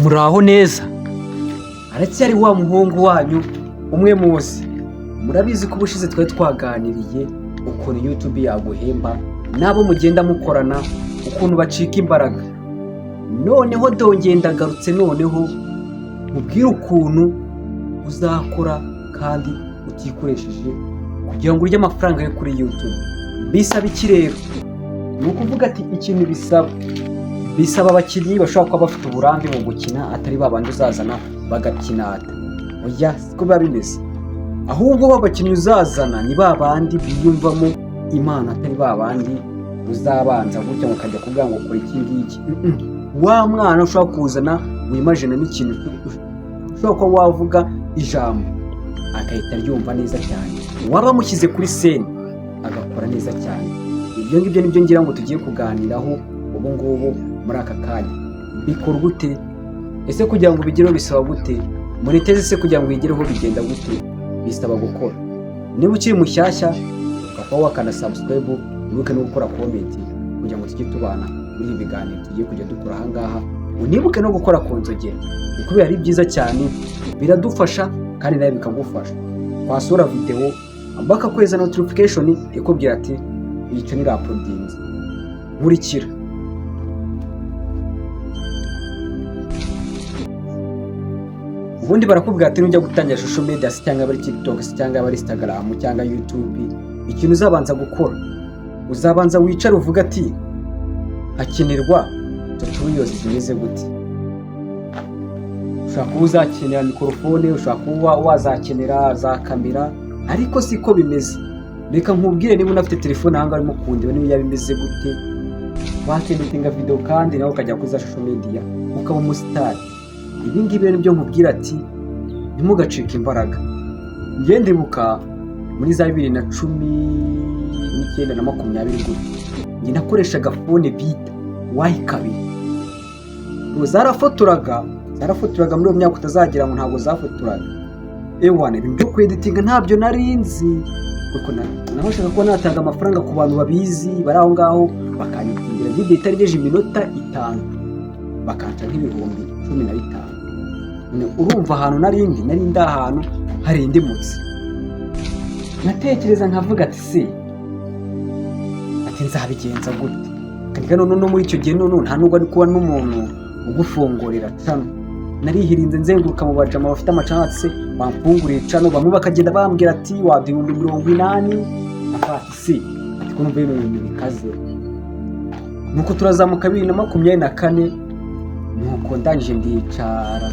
Muraho neza, aracyari wa muhungu wanyu umwe muzi. Murabizi ko ubushize twari twaganiriye ukuntu YouTube yaguhemba n'abo mugenda mukorana ukuntu bacika imbaraga. Noneho dongeye ndagarutse, noneho nkubwire ukuntu uzakora kandi utikoresheje kugira ngo urye amafaranga yo kuri YouTube. Bisaba iki rero? Ni ukuvuga ati ikintu bisaba abakinnyi bashobora kuba bafite uburambe mu gukina, atari ba bandi uzazana bagakinata. Oya, siko biba bimeze. Ahubwo ba bakinnyi uzazana ni ba bandi biyumvamo impano, atari ba bandi uzabanza gutya ngo ukajya kuvuga ngo kora iki ngiki. Wa mwana ushobora kuzana wimajinamo ikintu, ushobora kuba wavuga ijambo agahita aryumva neza cyane, waba amushyize kuri scene agakora neza cyane. Ibyo ngibyo nibyo ngira ngo tugiye kuganiraho ubu ngubu muri aka kanya. Bikorwa ute? Ese kugira ngo ubigereho bisaba gute? Monetize se kugira ngo uyigereho bigenda gute? Bisaba gukora. Niba ukiri mushyashya, ukaba wakanda subscribe, wibuke no gukora comment kugira ngo tujye tubana muri ibi biganiro tugiye kujya dukora aha ngaha. Unibuke no gukora ku nzogera kuko biba ari byiza cyane, biradufasha kandi nawe bikagufasha. Wasura videwo bakakohereza notification ikubwira ati iyi channel irauploadinze. Nkurikira. Ubundi barakubwira ati nujya gutangira social media se cyangwa ari TikTok se cyangwa ari Instagram cyangwa YouTube, ikintu uzabanza gukora, uzabanza wicare uvuga ati hakenerwa tutorials zimeze gute. Ushobora kuba uzakenera mikorofone, ushobora kuba wazakenera za kamera, ariko siko bimeze. Reka nkubwire, niba unafite telefone ahangaha urimo kundeba, niba yaba imeze gute, wakeditinga video kandi nawe ukajya kuri za social media ukaba umusitari. Ibi ngibi rero nibyo nkubwira ati ntimugacike imbaraga. Njye ndibuka muri za 2019 na 20 gutyo, njye nakoreshaga phone bita Y 2. Zarafotoraga, zarafotoraga muri iyo myaka, utazagira ngo ntabwo zafotoraga. Ewana, ibintu byo kweditinga ntabyo nari nzi, kuko nabashaga kuba natanga amafaranga ku bantu babizi bari aho ngaho, bakanyitingira video itarengeje iminota 5, bakanca nk'15,000. None urumva ahantu nari ndi, nari ndi ahantu hari indimutse. Nkatekereza nkavuga ati se, ati nzabigenza gute? Kandi none no muri icyo gihe none nta nubwo ari kuba n'umuntu ugufungurira channel. Narihirinze nzenguruka mu bajama bafite amachannel ati se bamfunguriye channel, bamwe bakagenda bambwira ati waduha 80,000. Nkavuga ati se, ati ko numva bino bintu bikaze. Nuko turazamuka 2024, nuko ndangije ndicara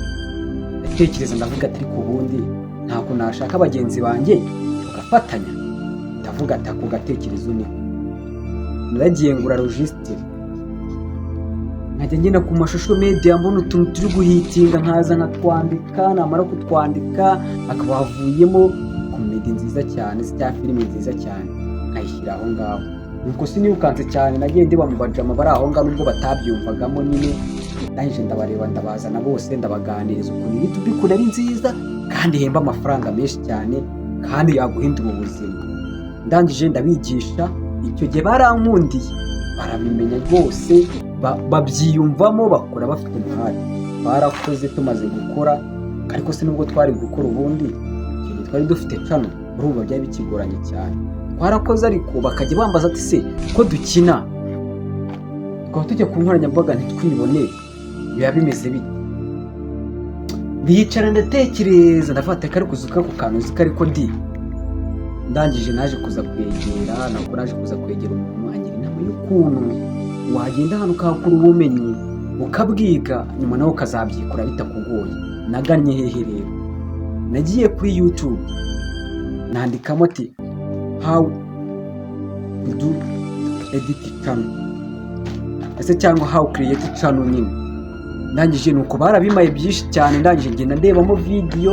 ndatekereza, ndavuga ati ariko ubundi ntabwo nashaka bagenzi banjye tugafatanya? Ndavuga ati ako gatekerezo niko. Naragiye ngura logiciel, nkajya ngenda ku mashusho media, mbona utuntu turi guhitinga, nkaza nkatwandika, namara kutwandika hakaba havuyemo comedy nziza cyane cyangwa filime nziza cyane, nkayishyira aho ngaho. Nuko sinirukanse cyane, nagiye ndeba mu bajama bari aho ngaho, nubwo batabyumvagamo nyine. Ndangije ndabareba, ndabazana bose, ndabaganiriza ukuntu YouTube ukuntu ari nziza kandi ihemba amafaranga menshi cyane kandi yaguhindura ubuzima. Ndangije ndabigisha. Icyo gihe barankundiye, barabimenya rwose, babyiyumvamo, bakora bafite umuhate. Barakoze, tumaze gukora, ariko se nubwo twari gukora ubundi icyo gihe twari dufite channel, urumva byari bikigoranye cyane. Twarakoze, ariko bakajya bambaza ati se ko dukina tukaba tujya ku nkoranyambaga ntitwibone, biba bimeze bite? Ndicara ndatekereza, ndafata kari kuzuka ku kantu uzi ko ariko ndi. Ndangije naje kuza kwegera, nabwo naje kuza kwegera umuntu angira inama y'ukuntu wagenda hano ukahakura ubumenyi, ukabwiga, nyuma nawe ukazabyikora bitakugoye. Nagannye hehe rero? Nagiye kuri YouTube, nandikamo ati how to do edit channel ese cyangwa how create channel nyine. Ndangije nuko barabimaye byinshi cyane. Ndangije ngenda ndebamo video.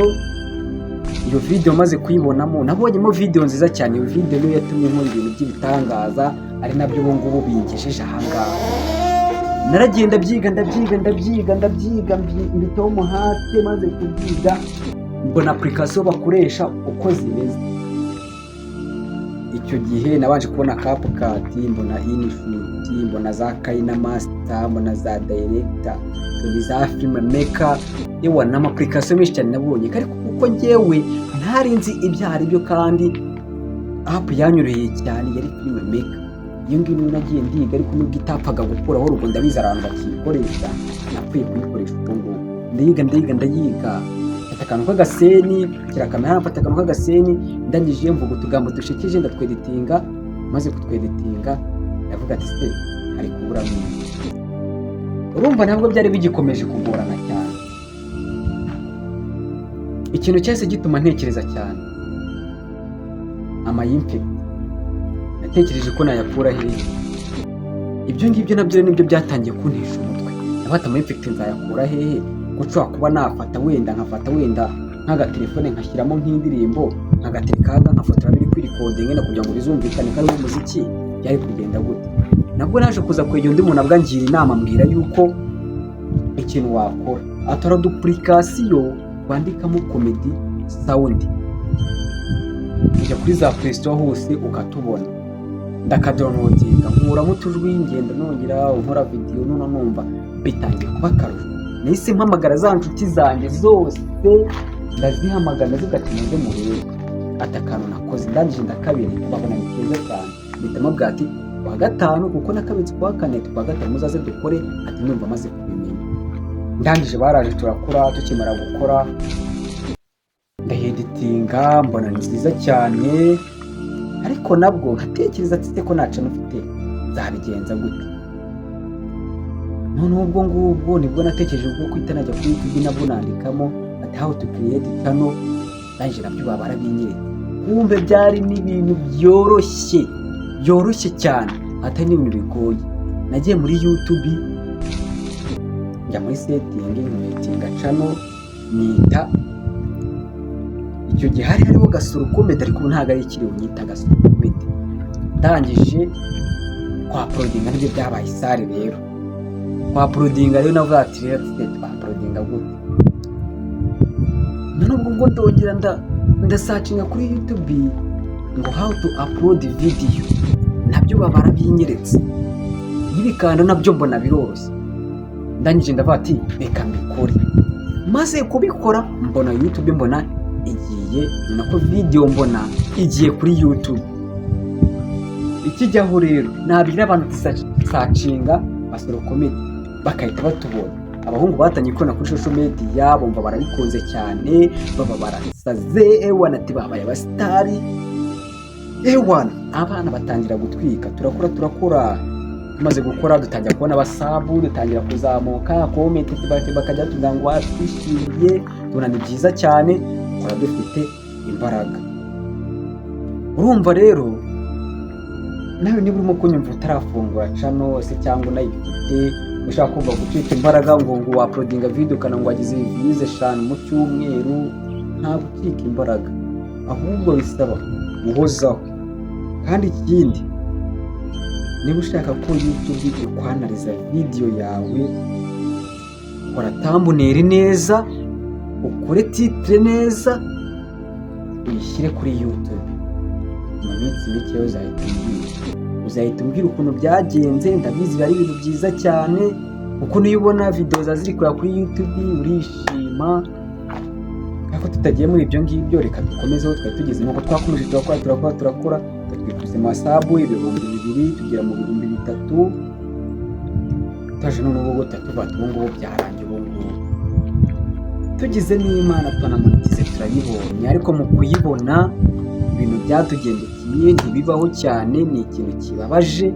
Iyo video maze kuyibonamo, nabonyemo video nziza cyane. Iyo video niyo yatumye nkora ibintu by'ibitangaza, ari nabyo ubu ngubu bingejeje ahangaha. Naragiye ndabyiga, ndabyiga, ndabyiga, ndabyiga, mbitaho umuhate. Maze kubyiga mbona application bakoresha uko zimeze. Icyo gihe nabanje kubona CapCut, mbona InShot, mbona za KineMaster, mbona za Director, za Filmmaker, yewe n'ama application menshi cyane nabonye, ariko kuko njyewe ntari nzi ibyo ari byo, kandi app yanyoroheye cyane yari Filmmaker. Iyo ngiyo niyo nagiye ndiga, ariko nubwo itapfaga gukuraho urugo, ndabizi abantu bakiyikoresha, napfuye kuyikoresha ubwo ngubwo. Ndayiga, ndayiga, ndayiga, mfata akantu k'agascene, nshyira kamera, mfata akantu k'agascene, ndangije mvuga utugambo dushekeje, ndatweditinga. Maze kutweditinga ndavuga ati: "Se hari kuburamo iki?" Urumva ntabwo byari bigikomeje kugorana cyane. Ikintu cyahise gituma ntekereza cyane, ama effect natekereje ko nayakura hehe. Ibyo ngibyo nabyo nibyo byatangiye kuntesha umutwe. Nafata ama effect nzayakura hehe, ko nshobora kuba nafata wenda, nkafata wenda nk'agatelefone, nkashyiramo nk'indirimbo, nkagatereka aha, nkafotora biri kwirikodinga kugira ngo bizumvikane ko ari umuziki, byari kugenda gute? Nabwo naje kuza kwegera undi muntu, abwo angira inama, ambwira yuko ikintu wakora atora udu application wandikamo comedy sound, ujya kuri za Play Store hose ukatubona. Ndakadownloadinga, nkuramo utujwi, ngenda nongera nkora video. None numva bitangiye kuba akarusho. Nahise mpamagara za nshuti zanjye zose, ndazihamagara, ndazivuga ati: "Muze murebe ati akantu nakoze." Ndangije ndakabereka, babona ni keza cyane. Mpita mubwira ati: "Kuwa gatanu," kuko nakabitse kuwa kane, "kuwa gatanu muzaze dukore," ati "ndumva maze kubimenya." Ndangije baraje, turakora. Tukimara gukora ndaheditinga, mbona ni nziza cyane, ariko nabwo nkatekereza ati: "Ko nta ufite nzabigenza gute?" Noneho ubwo ngubwo nibwo natekereje ubwo kwita najya kuri YouTube, nabwo nandikamo ati "how to create channel". Ndangije nabyo baba barabinyeretse, kumbe byari n'ibintu byoroshye, byoroshye cyane, atari n'ibintu bigoye. Nagiye muri YouTube, njya muri setting, ncreatinga channel, nita, icyo gihe hari hariho Gasoro Comedy, ariko ubu ntabwo ari ikiriho, nyita Gasoro Comedy. Ndangije kwa uploadinga, nibyo byabaye isare rero. Kwa uploadinga rero navuga ati: "Rero twa uploadinga gute?" None ubwo ubwo ndongera ndasearchinga kuri YouTube ngo "how to upload video", nabyo baba barabinyeretse n'ibikanda, nabyo mbona biroroshye. Ndangije ndavuga ati: "Reka mbikore." Maze kubikora mbona YouTube, mbona igiye, nako video mbona igiye kuri YouTube. Ikijyaho rero nabwira abantu searchinga Basoro Comedy bagahita batubona. Abahungu batangiye kubona kuri social media, bumva barabikunze cyane, baba barasaze, ewana, ati babaye abasitari, ewana, abana batangira gutwika. Turakura, turakura. Tumaze gukora dutangira kubona aba sub, dutangira kuzamuka, comment bakajya batubwira ngo watwishimiye, tubona ni byiza cyane, dukora dufite imbaraga. Urumva rero nawe niba urimo kunyumva utarafungura channel se cyangwa unayifite, ushaka kumva gucika imbaraga ngo wauploadinga video ukana ngo wagize views 5 mu cyumweru, nta gucika imbaraga, ahubwo bisaba guhozaho. Kandi ikindi, niba ushaka ko YouTube ikwanariza video yawe, kora thumbnail neza, ukore title neza, uyishyire kuri YouTube. Mu minsi mike uzahita umbwira ukuntu byagenze. Ndabizi biba ari ibintu byiza cyane, kuko niyo ubona video za ziri kureba kuri YouTube urishima. Ariko tutagiye muri ibyo ngibyo, reka dukomeze aho twari tugeze. Nuko twakomeje, turakora, turakora, turakora, twikuse ama sub 2000, tugera mu 3000. Tutaje none ubu tuvuga ubu ngubu byarangiye, ubu ngubu tugize n'Imana tunamonetize, turayibonye. Ariko mu kuyibona ibintu byatugendekeye ntibibaho cyane, ni ikintu kibabaje.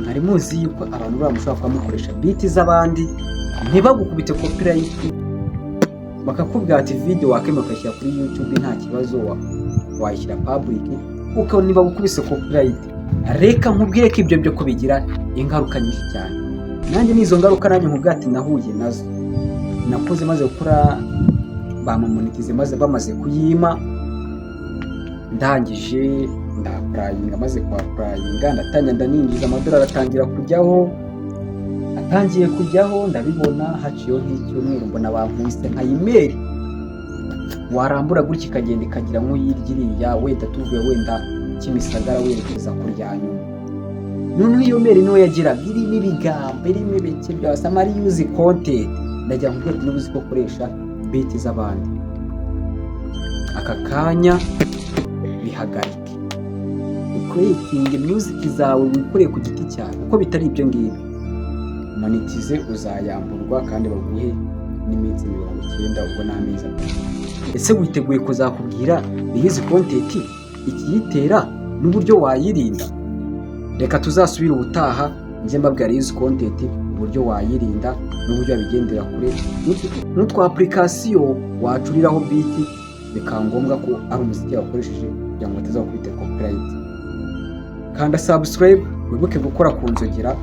Mwari muzi yuko abantu buriya mushobora kuba mukoresha beat z'abandi ntibagukubite copyright, bakakubwira ati video wakemera ukayishyira kuri YouTube, nta kibazo, wayishyira public, ukabona ntibagukubise copyright? Reka nkubwire ko ibyo byo kubigira ingaruka nyinshi cyane. Nanjye n'izo ngaruka nanjye nkubwira ati nahuye nazo. Nakoze maze gukora, bamumonetize, maze bamaze kuyima, ndangije ndaapplyinga. Maze kuapplyinga ndatangira ndaninjiza, amadolari atangira kujyaho. Atangiye kujyaho ndabibona, haciyeho nk'icyumweru mbona bankubise nka email warambura gutya ikagenda ikagira nk'uyirya iriya, wenda tuvuye wenda Kimisagara werekeza ku rya nyuma. Noneho iyo mail niyo yagiraga irimo ibigambo, irimo ibiki byose, ama reuse content. Ndagira ngo nkubwire, niba uzi ko ukoresha beat z'abandi, aka kanya bihagarike, ucreatinge music zawe wikoreye ku giti cyawe, kuko bitari ibyo ngibyo monetize uzayamburwa kandi baguhe n'iminsi 90, ubwo ni amezi 3. Ese witeguye kuzakubwira reuse content, ikiyitera n'uburyo wayirinda? Reka tuzasubire ubutaha njye mbabwira reuse content, uburyo wayirinda n'uburyo wabigendera kure, n'utwa application wacuriraho beat bikaba ngombwa ko ari umuziki wakoresheje, kugira ngo batazakubita copyright. Kanda subscribe, wibuke gukora ku nzogera,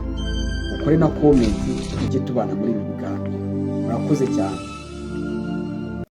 ukore na comment, tujye tubana muri ibi biganiro. Murakoze cyane.